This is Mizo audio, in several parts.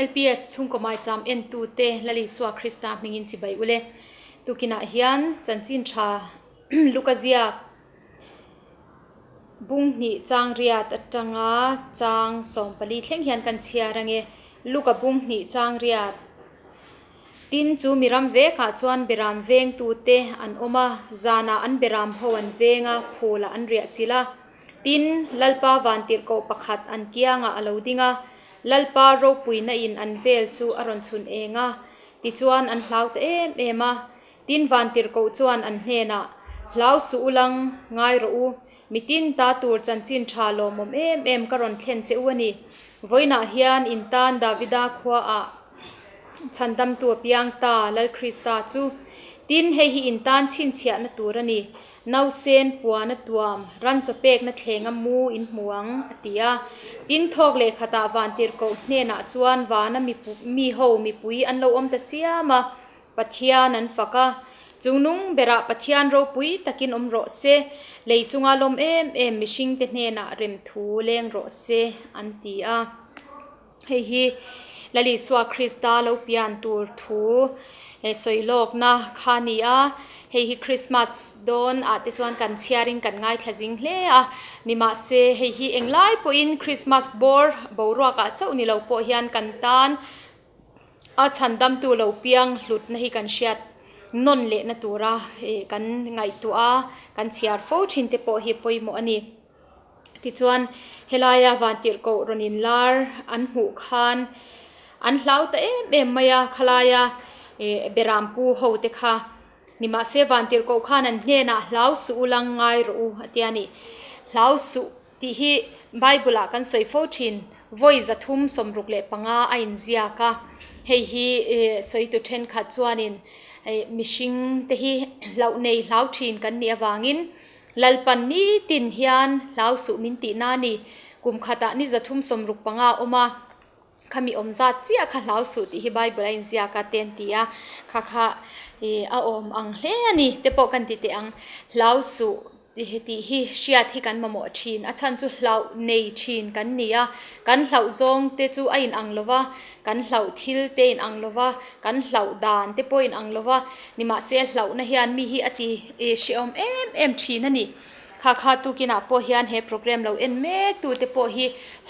LPS chhungkaw maicham entute Lal Isua Krista hmingin chibai ule. Tukinah hian chanchin tha Luka ziak bung hnih chang riat atanga chang 14 thleng hian kan chhiar ange. Luka bung hnih chang riat Tin, chu mi ram vekah chuan beram vengtute an awm a, zanah an beram ho an veng a, phulah an riah chilh a. Tin, Lalpa vantirhkoh pakhat an kiangah a lo ding a, Lalpa ropuina in an vel chu a rawn chhun eng a, tichuan an hlau ta em em a. Tin, vantirhkoh chuan an hnenah, Hlau suh u lang, ngai rawh u, mi tin ta tur chanchin tha lawmawm em em ka rawn thlen che u a ni. Vawiinah hian in tan Davida khuaah Chhandamtu a piang ta, Lal Krista chu. Tin, hei hi in tan chhinchhiahna tur a ni. Nausen puan a tuam, ran chaw pekna thlenga mu in hmu ang, a ti a. Tin, thawk leh khatah vantirhkoh hnenah chuan vana mi ho mipui an lo awm ta chiam a, Pathian an fak a. Chungnung berah Pathian ropui takin awm rawh se, lei chunga lawm em em mihringte hnenah remthu leng rawh se, an ti a. Hei hi Lal Isua Krista lo pian tur thu sawi lawkna kha a ni a, hei hi Krismas dawn ah te chuan kan chhiarin kan ngaithla zing hle a, nimahse hei hi englai pawhin Krismas bawr boruak ah chauh ni lo pawh hian kan tan a chhandamtu lo piang hlutna hi kan hriat nawn lehna tura kan ngaihtuah a, kan chhiar fo thin te pawh hi pawimawh a ni. Tichuan, helaia vantirhkoh rawn inlar an hmuh khan an hlau ta em em mai a, khalaia berampu ho te kha. Nimahse, vantirhkoh khan an hnenah hlau suh u lang ngai rawh u a ti a ni. Hlau suh tih hi Bible-ah kan sawi fo thin, vawi 365 a inziak a. Hei hi sawitu thenkhat chuanin mihring te hi hlauh nei hlau thin kan nih avangin, Lalpan nitin hian hlau suh min tih na ni. Kum khatah ni 365 a awm a, khami awm zat chiah kha hlau suh tih hi Bible a inziak a te an ti a, kha kha ih a awm ang hle a ni te pawh kan ti teh ang. Hlau suh tih hi hriat hi kan mamawh thin, a chhan chu hlauh nei thin kan ni a, kan hlauh zawng te chu a inang lo va, kan hlauh thil te inang lo va, kan hlauh dan te pawh inang lo va, nimahse hlauhna hian mi hi a ti hrehawm em em thin a ni. Kha kha tukinah pawh hian he program lo en mek tu te pawh hi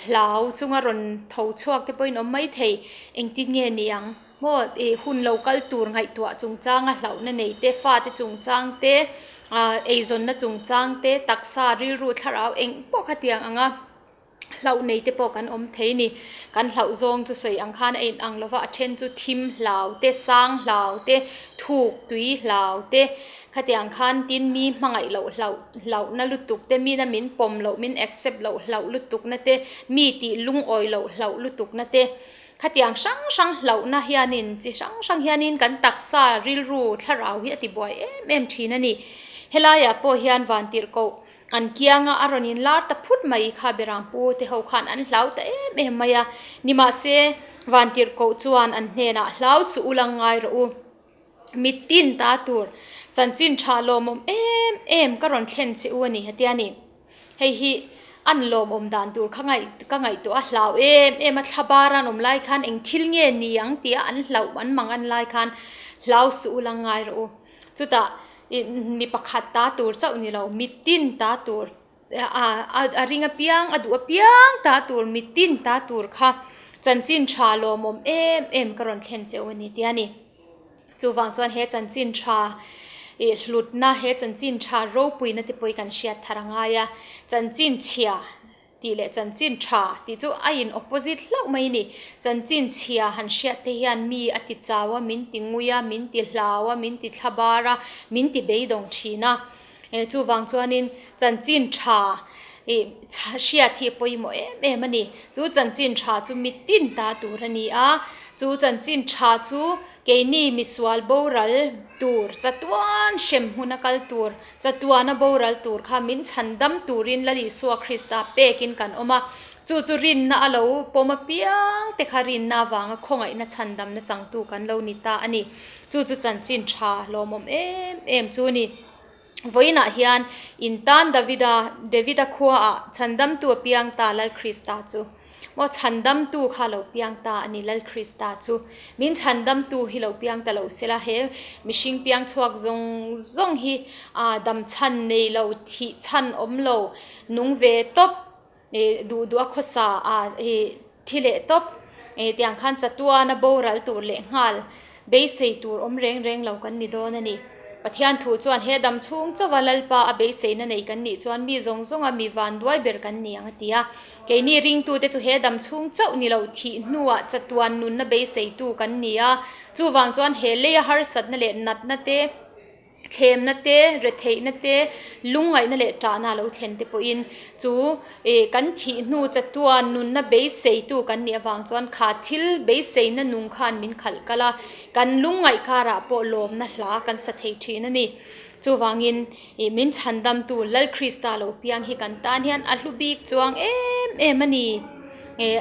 hlau chunga rawn tho chhuak te pawhin awm mai thei, engtin nge ni ang maw ih hun lo kal tur ngaihtuah chungchanga hlauhna nei te, fate chungchang te, ah eizawnna chungchang te, taksa rilru thlarau eng pawh khatiang ang a. Hlauh nei te pawh kan awm thei ni. Kan hlauh zawng chu sawi ang khan a in ang lova, a then chu thim hlau te, sang hlau te, thuk tui hlau te, khatiang khan tin mi hmangaih loh hlauh hlauhna lutuk te, mina min pawm loh, min accept loh hlauh lutukna te, mi tih lungawi loh hlauh lutukna te, khatiang hrang hrang hlauhna hianin chi hrang hrang hianin kan taksa rilru thlarau hi a tibuai em em thin a ni. Helaiah pawh hian vantirhkoh An kianga a rawn inlar ta phut mai kha Berampu te ho khan an hlau ta em em mai a. Nimahse, Vantirhkoh chuan an hnenah hlau suh u lang ngai rawh u. Mittin ta tur chanchin tha lawmawm em em ka rawn thlen che u a ni a ti a ni. Hei hi an lawmawm dan tur kha ngaih ka ngaihtuah a hlau em em a, thlabar an awm lai khan eng thil nge ni ang tia an hlauh an mang an lai khan hlau suh u lang ngai rawh u. Chutah mi pakhat ta tur chauh ni lo, mitin ta tur a ring apiang, a duh apiang ta tur, mitin ta tur kha chanchin tha lawmawm em em ka rawn thlen cheu a ni tia ni. Chuvang chuan he chanchin tha ih hlutna, he chanchin tha ropuina te pawh hi kan hriat thar a ngai a, chanchin chhia Tih leh chanchin tha tih chu a in opposite hlauh mai a ni. Chanchin chhia han hriat te hian mi a ti chau a, min ti ngui a, min ti hlau a, min ti thla bar a, min ti beidawng thin a. Chuvang chuanin chanchin tha ih hriat hi a pawimawh em em a ni. Chu chanchin tha chu mi tin ta tur a ni a, chu chanchin tha chu keini misual boral tur chatuan hrem hmuna kal tur Chatuana boral tur kha min chhandam turin Lal Isua Krista pekin kan awm a, chu chu rinna a lo pawm apiang te kha rinna avanga khawngaihna chhandamna changtu kan lo ni ta a ni. Chu chu chanchin tha lawmawm em em chu a ni. Vawiinah hian in tan Davida, Davida khuaah chhandamtu apiang ta Lal Krista chu. Maw chhandamtu kha lo piang ta a ni Lal Krista chu. Min chhandamtu hi lo piang ta lo sela he mihring piang chhuak zawng zawng hi dam chhan nei lo, thih chhan awm lo, nung ve tawp duh duh a khawsa a thi leh tawp tiang khan chatuana boral tur leh nghal beisei tur awm reng reng lo kan ni dawn a ni. Pathian thu chuan he dam chhung chauha Lalpa a beiseina nei kan nih chuan mi zawng zawnga mi vanduai ber kan ni ang a ti a. Keini ringtute chu he dam chhung chauh ni lo thih hnuah chatuan nunna beiseitu kan ni a. Chuvang chuan he leia harsatna leh natna te, Thlemna te, retheihna te, lungngaihna leh ṭahna lo thlen te pawhin chu kan thih hnu chatuan nunna beiseitu kan nih avang chuan kha thil beiseina nung khan min khalh kal a, kan lungngaih karah pawh lawmna hla kan sa thei ṭhin a ni. Chuvangin min chhandamtu Lal Krista lo piang hi kan tan hian a hlu bik chuang em em a ni,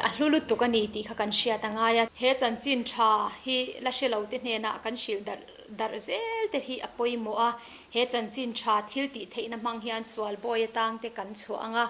a hlu lutuk a ni tih kha kan hriat a ngai a. He chanchin ṭha hi la hre lote hnenah kan hrilh darh. Darh zel te hi a pawimawh a, he chanchin tha thil tih theihna hmang hian sual bawi atang te kan chhuah ang a,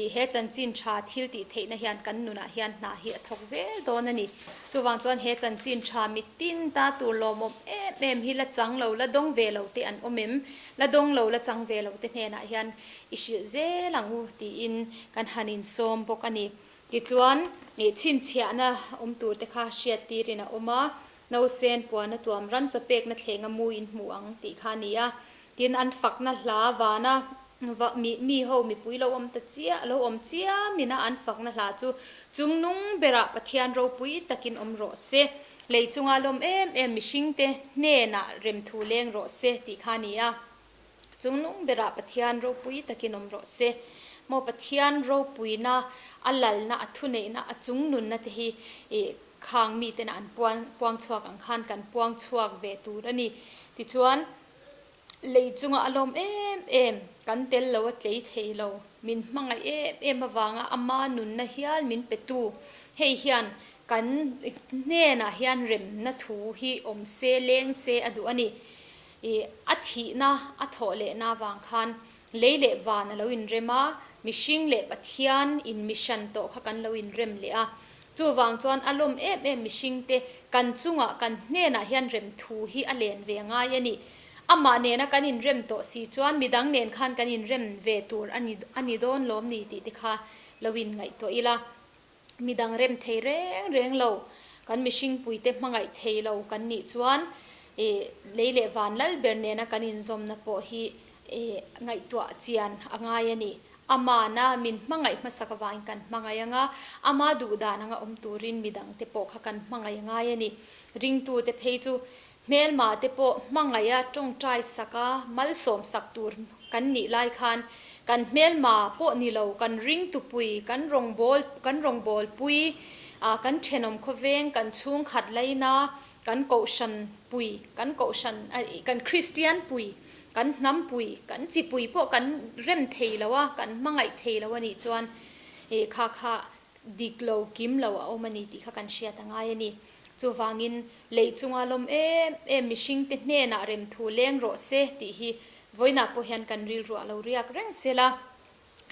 ih he chanchin tha thil tih theihna hian kan nunah hian hna hi a thawk zel dawn a ni. Chuvang chuan he chanchin tha mitin ta tur lawmawm em em hi la chang lo, la dawng ve lo te an awm em? La dawng lo, la chang ve lo te hnenah hian i hrilh zel ang u tiin kan han insawm bawk a ni. Tichuan, ih chhinchhiahna awm tur te kha hriattirin a awm a, Nausen puana tuam ran chaw pekna thlenga mu in hmu ang tih kha a ni a. Tin, an fakna hla vana va mi mi ho mipui lo awm ta chiah lo awm chiamin a an fakna hla chu chungnung berah Pathian ropui takin awm rawh se, lei chunga lawm em em mihringte hnenah remthu leng rawh se tih kha a ni a. Chungnung berah Pathian ropui takin awm rawh se. Maw Pathian ropuina, a lalna, a thuneihna, a chungnunna te hi ih khang mitena an puang puang chhuak ang khan kan puang chhuak ve tur a ni. Tichuan, lei chunga a lawm em em, kan tel lo a tlei thei lo, min hmangaih em em avanga ama nunna hial min petu, hei hian kan hnenah hian remna thu hi awm se, leng se a duh a ni. I a thihna a thawh lehna avang khan lei leh van a lo inrem a, mihring leh Pathian in mihran tawh kha kan lo inrem leh a. Chuvang chuan a lawm em em mihringte kan chungah kan hnenah hian rem thu hi a len ve ngai a ni. Amah nena kan inrem tawh si chuan midang nen khan kan inrem ve tur a ni a ni dawn lawm ni tih te kha lo inngaihtuah ila. Midang rem thei reng reng lo, kan mihringpuite hmangaih thei lo kan nih chuan lei leh van lal ber nena kan inzawmna pawh hi ngaihtuah chian a ngai a ni. Amana min hmangaih hmasak avangin kan hmangaih ang a, ama duh dan anga awm turin midangte pawh kha kan hmangaih a ngai a ni. Ringtute phei chu hmelmate pawh hmangaiha tawngtai saka malsawmsak tur Kan nih lai khan kan hmelma pawh ni lo, kan ringtupui, kan rawngbâwl, kan rawngbâwlpui, kan thenawm khawveng, kan chhungkhat laina, kan kohhran pui, kan kohhran, kan Kristian pui, kan hnam pui, kan chipui pawh kan rem thei lo a, kan hmangaih thei lo a nih chuan kha kha dik lo, kim lo a awm a ni tih kha kan hriat a ngai a ni. Chuvangin, lei chunga lawm em em mihringte hnenah remthu leng rawh se tih hi vawiinah pawh hian kan rilruah lo riak reng se la,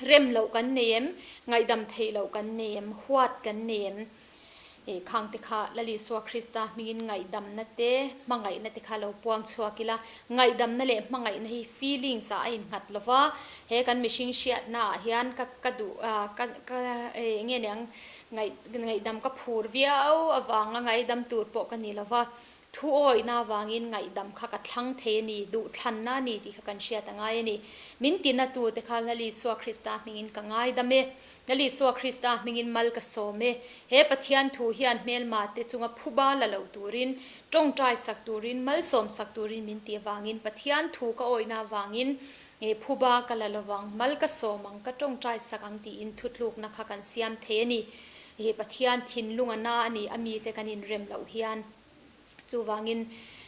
rem loh kan nei em, ngaihdam theih loh kan nei em, huat kan nei em? Khangte kha Lal Isua Krista hmingin ngaihdamna te, hmangaihna te kha lo puang chhuak ila, ngaihdamna leh hmangaihna hi feelings ah a innghat lo va, he kan mihring hriatna ah hian ka ka duh ka ka eng nge niang ngaih ngaihdam ka phur viau avanga ngaihdam tur pawh ka ni lo va, thu awihna avangin ngaihdam kha ka thlang thei a ni, duhthlanna a ni tih kha kan hriat a ngai a ni. Min tinatute kha Lal Isua Krista hmingin ka ngaidam e. Lal Isua Krista hmingin mal ka sawm e. He Pathian thu hian hmelmate chunga phuba la lo turin, tawngtai sak turin, malsawm sak turin min ti avangin, Pathian thu ka awihna avangin phuba ka la lovang, mal ka sawm ang, ka tawngtai sak ang tiin thutlukna kha kan siam thei a ni. He Pathian thinlung a na a ni, a mite kan inrem loh hian. Chuvangin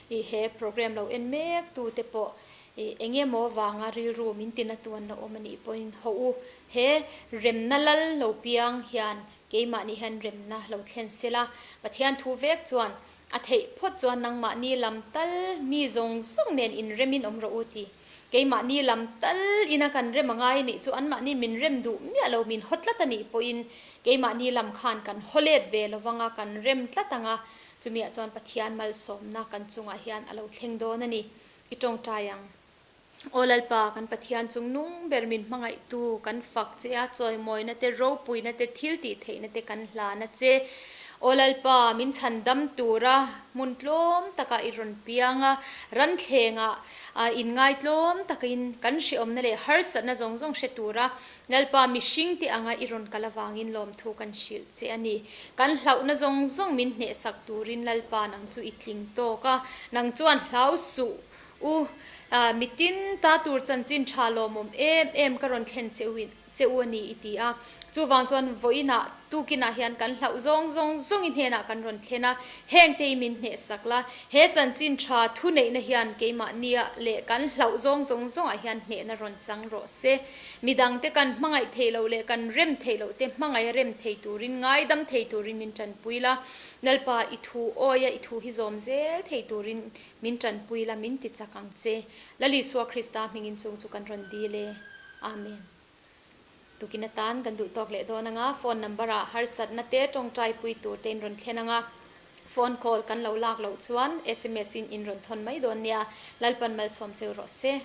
he program lo en mek tute pawh eng emaw vanga rilru min tina tu an lo awm a nih pawhin haw u, he remna lal lo piang hian keimahni hian remna lo thlen se la, Pathian thu vek chuan a theih phawt chuan nangmahni lam tal mi zawng zawng nen inremin awm rawh u ti. Keimahni lam tal ina kan rem a ngai anih chu anmahni min rem duh miah lo min haw tlat anih pawhin keimahni lam khan kan haw let ve lo vang a, kan rem tlat ang a, chumiah chuan Pathian malsawmna kan chungah hian a lo thleng dawn a ni. I tawngtai ang. Aw Lalpa, kan Pathian chung nung ber min hmangaihtu kan fak che a, chawimawina te, ropuina te, thil tih theihna te kan hlan a che. Aw Lalpa, min chhan dam tura hmun tlawm takah i rawn piang a, ranthlengah inngaitlawm takin kan hreawmna leh harsatna zawng zawng hre tura Lalpa mihring te anga i rawn kal avangin lawmthu kan hrilh che a ni. Kan hlauhna zawng zawng min hnehsak turin Lalpa nang chu i tling tawk a, nang chuan hlau suh u, mitin ta tur chanchin tha lawmawm em em ka rawn thlen che u che u a ni i ti a. Chuvang chuan vawiinah tukinah hian kan hlauh zawng zawng zawng i hnenah kan rawn thlen a, hengte i min hnehsak la, he chanchin tha thuneihna hian keimahnia leh kan hlauh zawng zawng zawngah hian hnehna rawn chang rawh se. Midangte kan hmangaih theih loh leh kan rem theih loh te hmangaih a rem thei turin, ngaidam thei turin min tanpui la. Lalpa, i thu awia i thu hi zawm zel thei turin min tanpui la, min ti chak ang che. Lal Isua Krista hmingin chung chu kan rawn dil e. Amen. Tukin atan kan duh tawk leh dawn anga, phone number ah harsatna te tawngtai pui tur te in rawn thlen anga, phone call kan lo lak loh chuan sms in in rawn thawn mai dawn nia. Lalpan malsawm cheu rawh se.